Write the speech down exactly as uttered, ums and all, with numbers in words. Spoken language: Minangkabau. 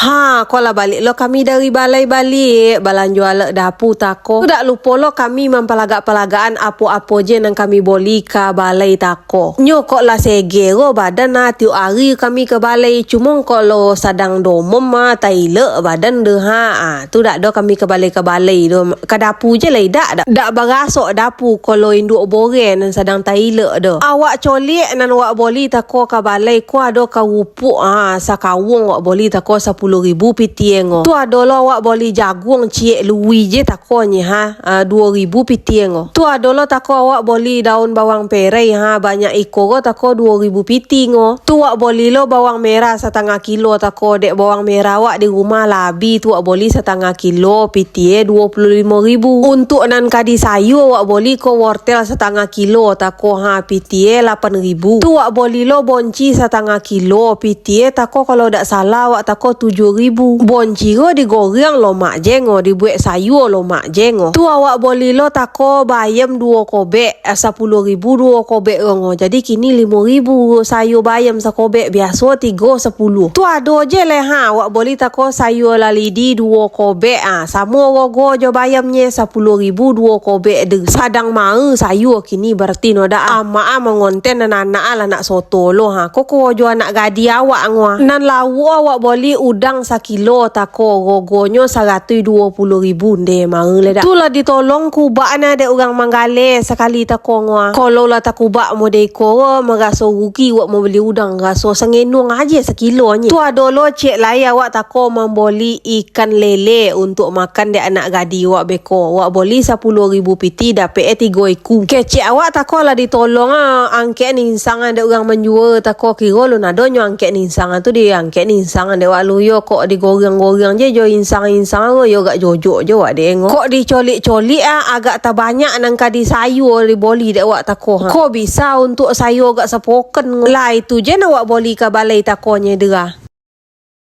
Ha, ko lah baliak lo kami dari balai baliak, balanjo alek dapu tako. Tu dak lupo lo kami mampalagak-palagaan apo-apo je nan kami boli ka balai tako. Nyo kok lah segero badan ha, tiok ari kami ka balai, cumo kok lo sadang domom ha, tailek badan deh ha. Ah, tu dak do kami ka balai-ka balai do, ka dapu je lai dak, dak, dak baraso dapu ko lo induak boreh nan sadang tailek do. Awak coliak nan wak boli tako ka balai ko ado karupuk ha, sakawung wak boli tako sapuluah ribu pitih ngo. Tu ado lo awak boli jaguang ciek lui je tako nye ha, ah, duo ribu pitih ngo. Tu ado lo tako awak boli daun bawang perai ha, banyak iko ko tako duo ribu pitih ngo. Tu wak boli lo bawang merah satangah kilo tako, dek bawang merah wak di rumah labi tu wak boli satangah kilo pitih duo puluah limo ribu. Untuak nan ka di sayua wak boli ko wortel satangah kilo tako ha, pitih lapan ribu. Tu wak boli lo bonci satangah kilo, pitih tako kalau dak salah wak tako tujuah ribu. Bonci ko digoreng lomak je ngo, dibuek sayua lomak je ngo. Tu awak boli lo tako bayam duo kobek, eh, sapuluah ribu duo kobek ko ngo. Jadi kini limo ribu sayua bayam sakobek, biaso tigo sapuluah. Tu ado je leh ha, wak boli tako sayua lalidi duo kobek, ah, samo rogo jo bayamnye sapuluah ribu duo kobek deh. Sadang mahe sayua kini barati no dak. Amak ah mangonten nan anak ah lah nak soto lo ha. Ko ko jo anak gadih awak ngo ah. Nan lauak awak boli udang sakilo tako, rogonyo saratuih duo puluah ribu, ndeh mahe leh dak. Tu lah ditolong kubak nah dek urang manggaleh sakali tako ngo ah. Kalau lah takubak model iko ko, maraso rugi wak mambali udang, raso sangenuang aje sakilonye. Tu ado lo ciek lai awak tako mamboli ikan lele untuak makan dek anak gadih wak beko. Wak boli sapuluah ribu pitih dapek eh tigo iku. Kecek awak tako lah ditolong ah, angkek ninsang ah dek urang manjua tako, kiro lo nadonyo angkek ninsang ah tu diangkek ninsang ah dek wak luyo, kok digoreng-goreng je jo insang-insang ah, yo agak jojok je wak dek ngo. Kok dicoliak-coliak ah, agak tabanyak nan ka di sayua diboli dek wak tako ha. Ko bisa untuak sayua agak sapoken ngo. Lah itu je nan wak boli ka balai takonye deh ah.